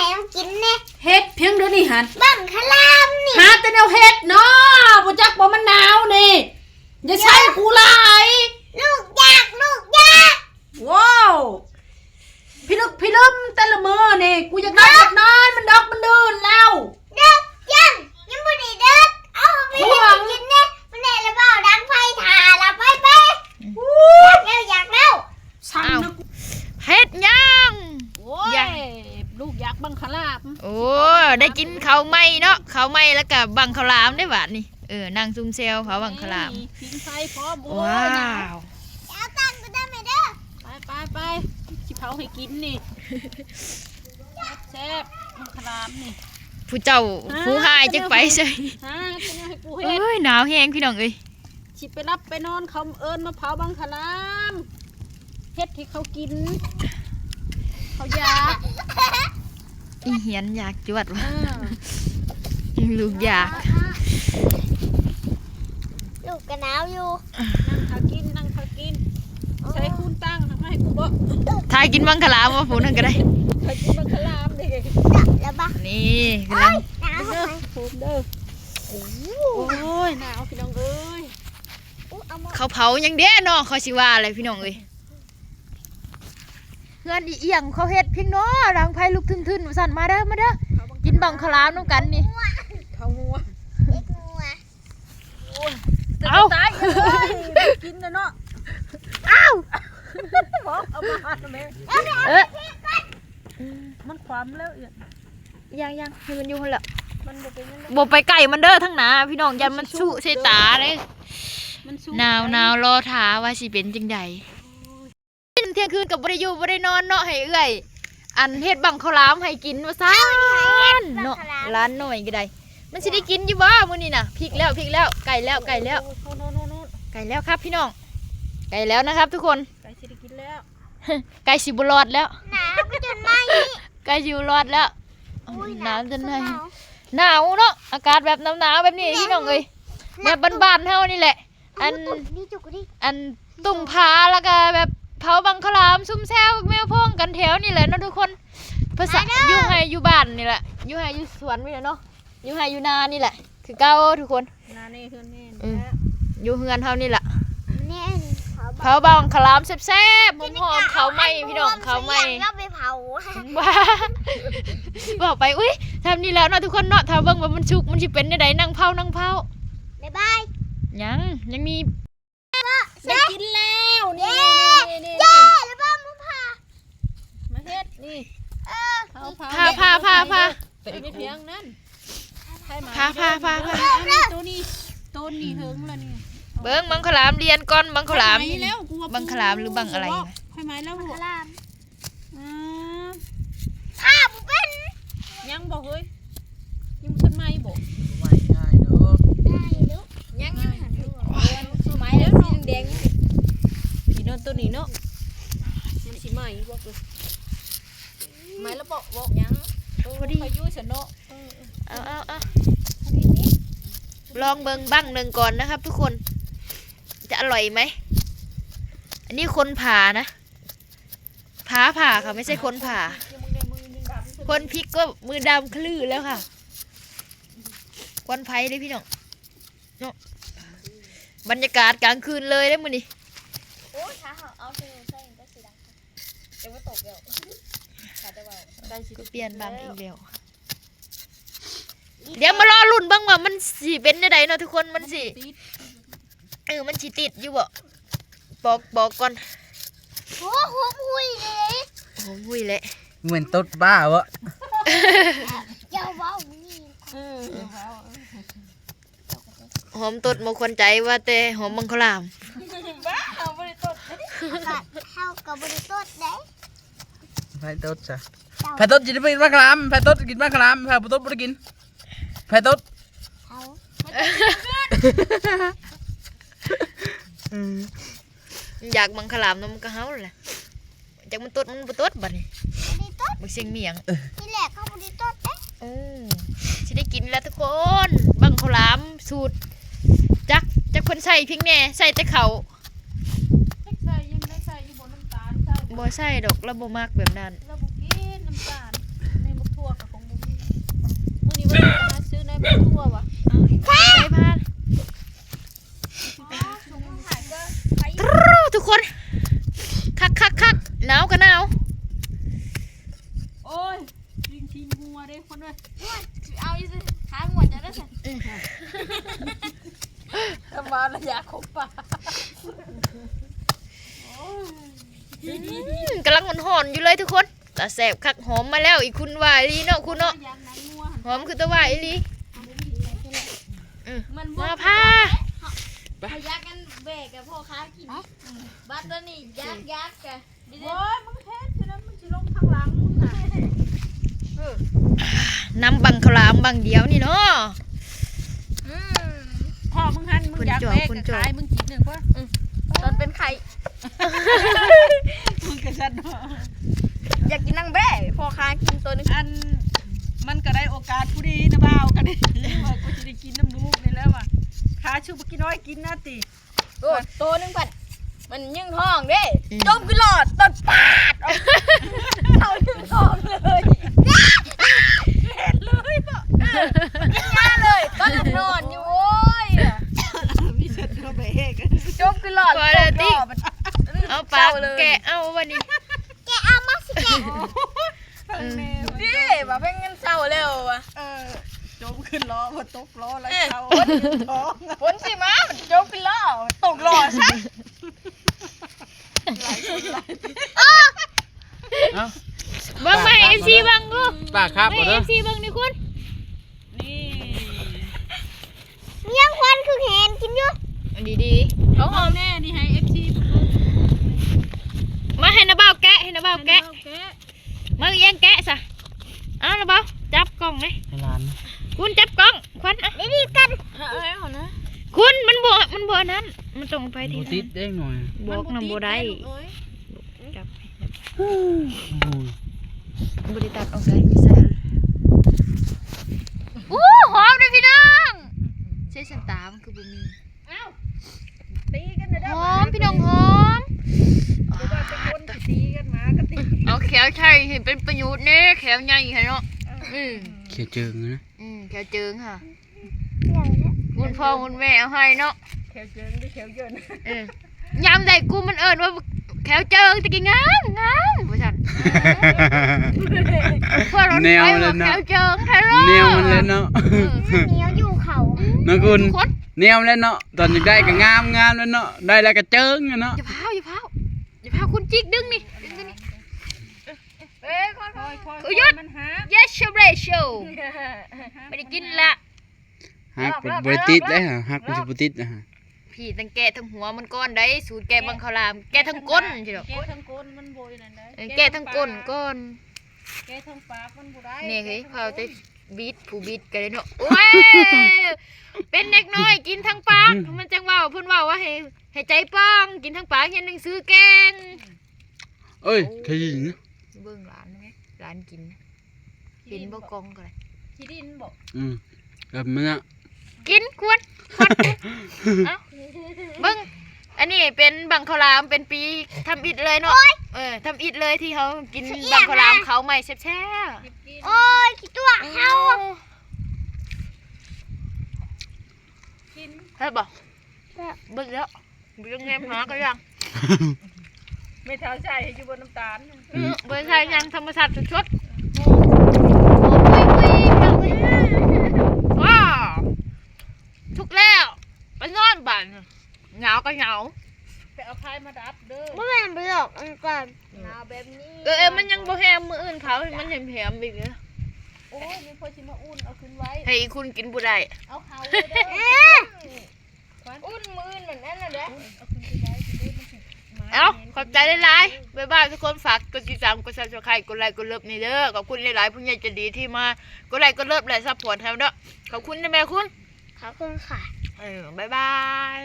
ແນວກິນແດ່ ເຮັດພຽງດຽວນີ້ຫັ້ນ ບັງຄະລາມນີ້ ຫາແຕ່ແນວເຮັດເນາະ ບໍ່ຈັກບໍ່ ມັນໜາວນີ້ ຢ່າໃສ່ກູຫຼາຍ ລູກຢາກ ລູກຢາກ ວ້າວ ພິລຶກພິລຶມແຕ່ລະມື້ນີ້ ກູຢາກນອນ ຢາກນອນ ມັນດອກມັນດື່ນແລ້ວ ເດິກຈັ່ງ ຍັງບໍ່ໄດ້ເດິກ ເອົາໄປໃຫ້ກິນແດ່ ມັນແດ່ລະເວົ້າດັງໄຟຖ້າລະ ໄປໆ ຢາກແລ້ວ ຢາກແລ້ວ ສັ່ງນະ ເຮັດຫຍັງ? ໂອ້ຍ ຢາກ ລູກຢາກບັງຄະລາມ ໂອ້ ໄດ້ກິນເຂົ້າໃໝ່ເນາະ ເຂົ້າໃໝ່ແລ້ວກະບັງຄະລາມເດ້ບາດນີ້ ເອີ ນັ່ງຊຸມແຊວເຜົາບັງຄະລາມ ຜິງໄຟພ້ອມ ໂອ້ຍ ວ້າວ ເອົາຕັ້ງກໍໄດ້ແມ່ເດີ ໄປໆໆ ຊິເຜົາໃຫ້ກິນນີ້ ແຊບໆ ບັງຄະລາມນີ້ ຜູ້ເຈົ້າ ຫາ ຜູ້ຮ້າຍຈັກໄປໃສ ຫາ ໂອ້ຍ ໜາວແຮງພີ່ນ້ອງເອີຍ ຊິໄປຫຼັບໄປນອນ ເຂົາເອີ້ນມາເຜົາບັງຄະລາມ ເຮັດໃຫ້ເຂົາກິນ ເຂົາຢາກ ອີ່ຫຽນຢາກຈວດວ່າ ເອີ ລູກຢາກ ລູກກະໜາວຢູ່ ນັ່ງຖ້າກິນ ນັ່ງຖ້າກິນ ໃສ່ຄູນຕັ້ງ ໃຫ້ກູເບາະ ຖ້າກິນບັງຄະລາມວ່າ ຜູ້ນັ້ນກໍໄດ້ ຖ້າກິນບັງຄະລາມເດ້ ແລ້ວບາດນີ້ ກຳລັງ ໂຮມເດີ ໂອ້ຍ ໜາວພີ່ນ້ອງເອີຍ ເຂົາເຜົາຫຍັງເດ້ເນາະ ຂ້ອຍຊິວ່າແຫຼະພີ່ນ້ອງເອີຍ ເຮືອນອີ່ອຽງ ເຂົາເຮັດພຽງເນາະ ດັງໄຟລຸກທຶນໆ ວ່າຊັ້ນ ມາເດີ ມາເດີ ກິນບັງຄະລາມນຳກັນນີ້ ເຜົາງົວ ເຮັດງົວ ໂອ້ຍ ເອົ້າ ຕາຍເອີຍ ກິນແລ້ວເນາະ ອ້າວ ບອກເອົາມາໃຫ້ແມ່ ເອີ ມັນຄວ່ຳແລ້ວ ຍັງໆ ໃຫ້ມັນຢູ່ຫັ້ນແຫຼະ ມັນບໍ່ເປັນຫຍັງດອກ ບໍ່ໄປໃກ້ມັນເດີ ທາງໜ້າພີ່ນ້ອງ ຢ້ານມັນຊຸໃສ່ຕາເດ້ ມັນຊຸ ໜາວໆ ລໍຖ້າວ່າຊິເປັນຈັ່ງໃດ ໂອ້ຍ ທ່ຽງຄືນກໍບໍ່ໄດ້ຢູ່ບໍ່ໄດ້ນອນເນາະ ໃຫ້ເອື້ອຍ ອັນ ເຮັດບັງເຂົ້າຫຼາມໃຫ້ກິນວ່າຊັ້ນເນາະ ຫຼານນ້ອຍກໍໄດ້ ມັນຊິໄດ້ກິນຢູ່ບໍ່ມື້ນີ້ນະ ພິກແລ້ວ ພິກແລ້ວ ໃກ້ແລ້ວ ໃກ້ແລ້ວ ໂອ້ຍ ໂອ້ຍ ໂອ້ຍ ໂອ້ຍ ໃກ້ແລ້ວຄັບພີ່ນ້ອງ ໃກ້ແລ້ວນະຄັບທຸກຄົນ ໃກ້ຊິໄດ້ກິນແລ້ວ ໃກ້ຊິບໍ່ລອດແລ້ວ ໜາວຈົນໄໝ້ ໃກ້ຊິບໍ່ລອດແລ້ວ ໂອ້ຍ ໜາວຈົນໄໝ້ ໜາວເນາະ ອາກາດແບບໜາວໆ ແບບນີ້ພີ່ນ້ອງເອີຍ ແບບບ້ານໆ ເຮົານີ້ແຫຼະ ອັນ ອັນ ຕຸ້ມຜາ ແລ້ວກະແບບເຜົາບັງເຂົ້າຫຼາມ ຊຸມແຊວແມວໂພງກັນແຖວນີ້ແຫຼະເນາະທຸກຄົນ ພາສາ ຢູ່ໄຮ່ຢູ່ບ້ານນີ້ແຫຼະ ຢູ່ໄຮ່ຢູ່ສວນນີ້ແຫຼະເນາະ ຢູ່ໄຮ່ຢູ່ນານີ້ແຫຼະ ຄືເກົ່າທຸກຄົນ ນາແນ່ເຮືອນແນ່ ອືມ ຢູ່ເຮືອນເຮົານີ້ແຫຼະ ແມ່ນ ເຜົາບັງເຂົ້າຫຼາມແຊບໆ ຫອມໆ ເຂົ້າໃໝ່ພີ່ນ້ອງ ເຂົ້າໃໝ່ ລາວໄປເຜົາ ເວົ້າໄປ ອຸ້ຍ ທຳນີ້ແຫຼະເນາະທຸກຄົນເນາະ ຖ້າເບິ່ງວ່າມັນສຸກ ມັນຊິເປັນແນວໃດ ນັ່ງເຜົາ ນັ່ງເຜົາ ບາຍບາຍ ຍັງ ຍັງມີ ໄດ້ກິນແລ້ວ ນີ້ ເຢ້ ນີ້ ນີ້ ເຢ້ ແລ້ວບໍ່ມາຜ່າ ມາເຮັດ ນີ້ ເອີ ເຜົາ ເຜົາ ຜ່າ ຜ່າ ຜ່າ ໄປໄປພຽງນັ້ນ ຜ່າ ຜ່າ ຜ່າ ຜ່າ ໂຕນີ້ ໂຕນີ້ເຫິງລະນີ້ ເບິ່ງບັງເຂົ້າຫຼາມ ລຽນກ່ອນ ບັງເຂົ້າຫຼາມ ບັງເຂົ້າຫຼາມ ຫຼືບັງອະໄລ ໄຟໄໝ້ແລ້ວ ບັງເຂົ້າຫຼາມ ອືມ ຖ້າບໍ່ເປັນ ຍັງບໍ່ເຮີ້ຍ ຍັງບໍ່ທັນໄໝ້ບໍ່ ໄໝ້ງ່າຍດອກ ໄໝ້ລູກ ຍັງ ຍັງ ໄໝ້ແລ້ວ ສີແດງໆ ນີ້ ພີ່ນ້ອງ ໂຕນີ້ເນາະ ມັນຊິໄໝ້ບໍ່ ໄໝ້ແລ້ວບໍ່ ບໍ່ ຍັງ ເອີ ພໍດີ ໄປຢູ່ຊັ້ນເນາະ ເອີ ເອົາ ເອົາ ເອົາ ພໍດີນີ້ ລອງເບິ່ງບັ້ງໜຶ່ງກ່ອນນະຄັບທຸກຄົນ ຈະອະລ່ອຍໄໝ? ອັນນີ້ຄົນຜ່ານະ ຜ່າ ຜ່າ ເຂົາໄມ່ໃຊ່ຄົນຜ່າ ຄົນພິກກໍມືດຳຂະລື້ແລ້ວຄ່ະ ຄວັນໄຟເດ້ພີ່ນ້ອງເນາະ ບັນຍາກາດກາງຄືນເລີຍເດ້ມື້ນີ້ ໂອ້ ຖ້າເຮົາເອົາສະໂນໃສ່ມັນກໍຊິດັງ ແຕ່ວ່າຕົກແລ້ວ ຂ້າຈະວ່າ ກໍປ່ຽນບັ້ງອີກແລ້ວ ດຽວມາລໍລຸ້ນເບິ່ງວ່າມັນຊິເປັນແນວໃດເນາະທຸກຄົນ ມັນຊິ ເອີ ມັນຊິຕິດຢູ່ບໍ່ ບອກ ບອກກ່ອນ ໂອ້ ຫອມຫຸ່ຍເລີຍ ຫອມຫຸ່ຍແຫຼະ ແມ່ນຕົດບ້າບໍ່ ຢ່າເວົ້ານີ້ ເອີ ຢ່າເວົ້າ ຫອມຕົດບໍ່ຄວນໃຈ ວ່າແຕ່ຫອມບັງເຂົ້າຫຼາມ ບ້າ ເຮົາບໍ່ໄດ້ຕົດ ເຮົາກໍບໍ່ໄດ້ຕົດເດ້ ໃຜຕົດຊະ ເຈົ້າ ໃຜຕົດຊິໄດ້ກິນບັງເຂົ້າຫຼາມ ໃຜຕົດກິນບັງເຂົ້າຫຼາມ ໃຜບໍ່ຕົດບໍ່ໄດ້ກິນ ໃຜຕົດ ເຮົາ ອືມ ຢາກບັງເຂົ້າຫຼາມນຳກະເຮົາແຫຼະ ຈັກມັນຕົດມັນບໍ່ຕົດບັດນີ້ ບໍ່ໄດ້ຕົດ ບັກຊຽງໝຽງ ທີແລກເຂົາບໍ່ໄດ້ຕົດເດ້ ໂອ້ ຊິໄດ້ກິນແລ້ວທຸກຄົນ ບັງເຂົ້າຫຼາມສູດ ຈັກ ຈັກເພິ່ນໃສ່ພຽງແດ່ ໃສ່ແຕ່ເຂົ້າ ຈັກໃສ່ຍັງໄດ້ໃສ່ຢູ່ບໍ່ ນ້ຳຕານໃສ່ ບໍ່ໃສ່ດອກ ລາວບໍ່ມັກແບບນັ້ນ ລາວບໍ່ກິນນ້ຳຕານ ໃນບັກຖົ່ວກໍ ຊື້ໃນບໍ່ທົ່ວວ່າ ໃສ່ພານ ຕຣູ້ ທຸກຄົນ ຄັກໆໆ ໜາວກໍໜາວ ໂອ້ຍ ຍິງຂີ້ງົວເດ້ຄົນເອີຍ ໂອ້ຍ ຊິເອົາອີ່ຊື່ ຂາງົວເຈົ້າເດີຊັ້ນ ອືມ ທຳມາລະຍະຄົບປາ ໂອ້ຍ ອືມ ກຳລັງຮ້ອນໆຢູ່ເລີຍທຸກຄົນ ຕາແຊບຄັກ ຫອມມາແລ້ວ ອີ່ຄຸນວ່າອີ່ຫຼີເນາະ ຄຸນເນາະ ຫອມຄືຕາວ່າອີ່ຫຼີ ອືມ ມັນບໍ່ ມາພາ ພະຍັກກັນແບກກັບພໍ່ຄ້າກິນ ບັດຕອນນີ້ຢາກ ຢາກກະ ໂອ້ຍ ມຶງເຮັດຈັ່ງນັ້ນ ມັນຊິລົງທາງຫຼັງມຶງນະ ເອີ ນຳບັງເຂົ້າຫຼາມບັງດຽວນີ້ເນາະ ອືມ ພໍ່ມຶງຫັ້ນ ມຶງຢາກແບກ ເພິ່ນຈ່ອຍ ກະຂາຍມຶງກິນໜຶ່ງເພິ່ນ ອືມ ຕອນເປັນໄຂ້ ມຶງກະຊັ້ນເນາະ ຢາກກິນນຳແບກ ພໍ່ຄ້າກິນໂຕໜຶ່ງ ອັນ ມັນກະໄດ້ໂອກາດພໍດີນະບ່າວ ກະໄດ້ ວ່າກູຊິໄດ້ກິນນຳລູກນີ້ແລ້ວວ່າ ຖ້າຊຸບກິນນ້ອຍກິນນະຕິ ໂອ້ ໂຕໜຶ່ງພັດ ມັນຍິງທ້ອງເດ້ ອືມ ຈົ່ມຄືຫຼອດ ຕົ້ນປາດ ເອົາຍິງທ້ອງເລີຍ ເຫັນເລີຍເນາະ ເອີ ຍິງຍາເລີຍ ຕອນນອນຢູ່ ໂອ້ຍ ມີສັດຕົວແບກ ຈົ່ມຄືຫຼອດ ພໍແລ້ວຕິ ຕົກຫຼອດ ເອົາປາກແກະເອົາບັດນີ້ ແກະເອົາມາຊິແກະ ເອີ ເດ້ ວ່າເພິ່ນເງິນເຊົາແລ້ວວ່າ ເອີ ຈົ່ມຂຶ້ນລໍ້ ບໍ່ຕົກລໍ້ແລ້ວເຊົາ ຝົນຊິມາ ຈົ່ມຂຶ້ນລໍ້ ຕົກລໍ້ຊະ ເອົ້າ ເບິ່ງມາໃຫ້ເອັຟຊີເບິ່ງດູ ປາກຄາບ ໃຫ້ເອັຟຊີເບິ່ງນີ້ຄຸນ ນີ້ ມີຫຍັງຄວັນຄືແຫນກິນຢູ່ ດີໆ ເອົາຫອມແນ່ນີ້ໃຫ້ເອັຟຊີເບິ່ງ ມາໃຫ້ນ້າບ່າວແກະ ໃຫ້ນ້າບ່າວແກະ ມາແຍ່ງແກະຊະ ເອົາລະບໍ່ ຈັບກ້ອງເດ້ ໃຫ້ຫຼານ ຄຸນຈັບກ້ອງ ຂວັນ ອ່ະ ດີໆກັນ ຫາເອື້ອຍເຂົານະ ຄຸນ ມັນບໍ່ ມັນບໍ່ອັນນັ້ນ ມັນຕ້ອງໄປທີ່ ບໍ່ຕິດເດ້ໜ້ອຍ ບອກນຳບໍ່ໄດ້ ຈັບ ໂອ້ຍ ບໍ່ໄດ້ຕັດອອກໄດ້ ມີໃສ່ ໂອ້ ຫອມເດ້ພີ່ນ້ອງ ໃສ່ຊັ້ນຕາມັນຄືບໍ່ມີ ອ້າວ ຕີກັນເດີ ຫອມພີ່ນ້ອງ ຫອມ ບໍ່ວ່າແຕ່ຄົນຊິຕີກັນ ໝາກໍຕີ ເອົາແຂ້ວໃສ່ໃຫ້ເປັນປະໂຫຍດແດ່ ແຂ້ວໃຫຍ່ຫັ້ນເນາະ ເອີ ອືມ ແຂ້ວເຈິງນະ ອືມ ແຂ້ວເຈິງຫະ ຄຸນພໍ່ຄຸນແມ່ເອົາໃຫ້ເນາະ ແຂ້ວເຈິງເດ້ ແຂ້ວເຢິນ ເອີ ຍາມໃດກູມັນເອີ້ນວ່າແຂ້ວເຈິງ ຕະກີ້ງາມ ງາມ ວ່າຊັ້ນ ແນວມັນແຫຼະເນາະ ແນວມັນແຫຼະເນາະ ເອີ ແນວຢູ່ເຂົາ ເນາະຄຸນ ແນວມັນແຫຼະເນາະ ຕອນຢາກໄດ້ກໍງາມ ງາມແລ້ວເນາະ ໄດ້ແລ້ວກໍເຈິງເນາະ ຢ່າພ້າວ ຢ່າພ້າວ ຢ່າພ້າວ ຄຸນຈິກດຶງນີ້ ດຶງຕົວນີ້ ເອີຍ ຄ່ອຍໆ ເອີຍ ຢຸດ ມັນຫັກ ເຢສ ເຊເບຣໂຊ ບໍ່ໄດ້ກິນລະ ຫັກບໍ່ໄດ້ຕິດເດ້ ຫັກມັນຊິບໍ່ຕິດນະ ພີ່ ຕ້ອງແກະທັງຫົວມັນກ່ອນໄດ໋ ສູດແກະບັງເຂົ້າຫຼາມ ແກະທັງກົ້ນ ແກະທັງກົ້ນ ມັນບໍ່ອັນນັ້ນໄດ໋ ເອີ ແກະທັງກົ້ນກ່ອນ ແກະທັງປາກມັນບໍ່ໄດ້ ນີ້ເຮີ້ຍ ເຂົາແຕ່ບິດ ຜູ້ບິດກໍໄດ້ເນາະ ໂອ້ຍ ເປັນເດັກນ້ອຍກິນທັງປາກ ມັນຈັ່ງເວົ້າ ເພິ່ນເວົ້າວ່າໃຫ້ ໃຫ້ໃຈປ່ອງ ກິນທັງປາກ ຮຽນໜັງສືເກັ່ງ ເອີຍ ໄດ້ຍິນ ເບິ່ງຫຼານແມ່ ຫຼານກິນ ເຫັນບໍ່ ກ້ອງກໍໄດ້ ຂີ້ດິນບໍ່ ອືມ ແບບນັ້ນນະ ກິນຄວນ ເອົ້າ ເບິ່ງ ອັນນີ້ເປັນບັງເຂົ້າຫຼາມ ເປັນປີທຳອິດເລີຍເນາະ ເອີ ທຳອິດເລີຍທີ່ເຮົາກິນບັງເຂົ້າຫຼາມ ເຂົ້າໃໝ່ແຊບໆ ໂອ້ຍ ຂີ້ຕົວະເຮົາ ກິນ ແຊບບໍ່? ແຊບ ເບິ່ງແລ້ວ ບໍ່ຕ້ອງແນມຫາກໍຢ່າ ແມ່ເຖົ້າໃສ່ໃຫ້ຢູ່ບົນນ້ຳຕານ ອືມ ບໍ່ໄດ້ໃສ່ຫຍັງ ທຳມະຊາດສົດໆ ວ້າວ ທຸກແລ້ວ ໄປນອນບາດນີ້ ໜາວກໍໜາວ ໄປເອົາໄຟມາດັບເດີ ບໍ່ແມ່ນໄປດອກ ອັນກ່ອນ ໜາວແບບນີ້ ເອີ ມັນຍັງບໍ່ແຮມ ມື້ອື່ນເຜົາໃຫ້ມັນແຮມໆອີກເດີ ໂອ້ຍ ມີຜູ້ຊິມາອຸ່ນເອົາຂຶ້ນໄວ້ ໃຫ້ອີ່ຄຸນກິນບໍ່ໄດ້ ເອົາເຜົາເດີ ເອີ ອຸ່ນມື້ອື່ນນັ້ນນັ້ນແຫຼະ ເອົ້າ ຂອບໃຈຫຼາຍໆ ບາຍບາຍທຸກຄົນ ຝາກກົດຕິດຕາມ ກົດ Subscribe ກົດໄລ ກົດເລີບນີ້ເດີ ຂອບຄຸນຫຼາຍໆ ຜູ້ໃຫຍ່ໃຈດີທີ່ມາກົດໄລ ກົດເລີບ ແລະ ຊັບພອດໃຫ້ເນາະ ຂອບຄຸນນະແມ່ຄຸນ ຂອບຄຸນຄ່ະ ເອີ ບາຍບາຍ.